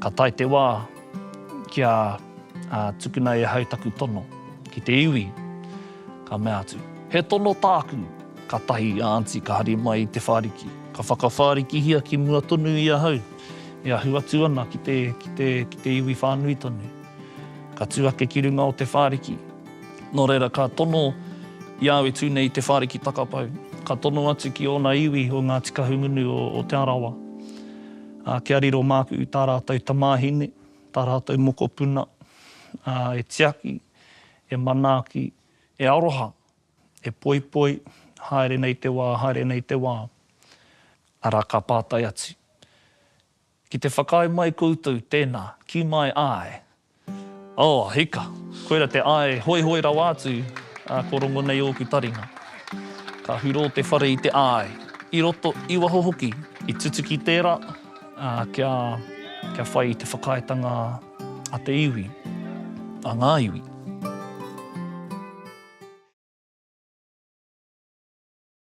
Ka tae te wā kia tukuna e ahau taku tono ki te iwi, ka mea atu, He tono tāku! Katahi a Aunty ka hari mai i te whāriki, ka whakawhārikihia ki mua tonu i ahau, e ahu atu ana ki te, ki te, ki te iwi whānui tonu. Ka tū ake ki runga o te whāriki. Nō reira, ka tono i a au e tū nei i te whāriki takapau, ka tono atu ki ōna iwi o Ngāti Kahungunu o, o Te Arawa, ā, kia riro māku tā rātou tamāhine, tā rātou mokopuna, ā, e tiaki, e manaaki, e aroha, e poipoi, haere nei te wā, haere nei te wā. Arā, ka pātai atu, Ki te whakaae mai koutou, tēnā, kī mai āe. Oh, hika! Koira te āe hoihoi rawa atu, ā, kua rongo nei ōku taringa. Ka hurō te whare i te āe, i roto, i waho hoki. I tutuki tērā, ā, kia, kia whai i te whakaaetanga a te iwi, a ngā iwi.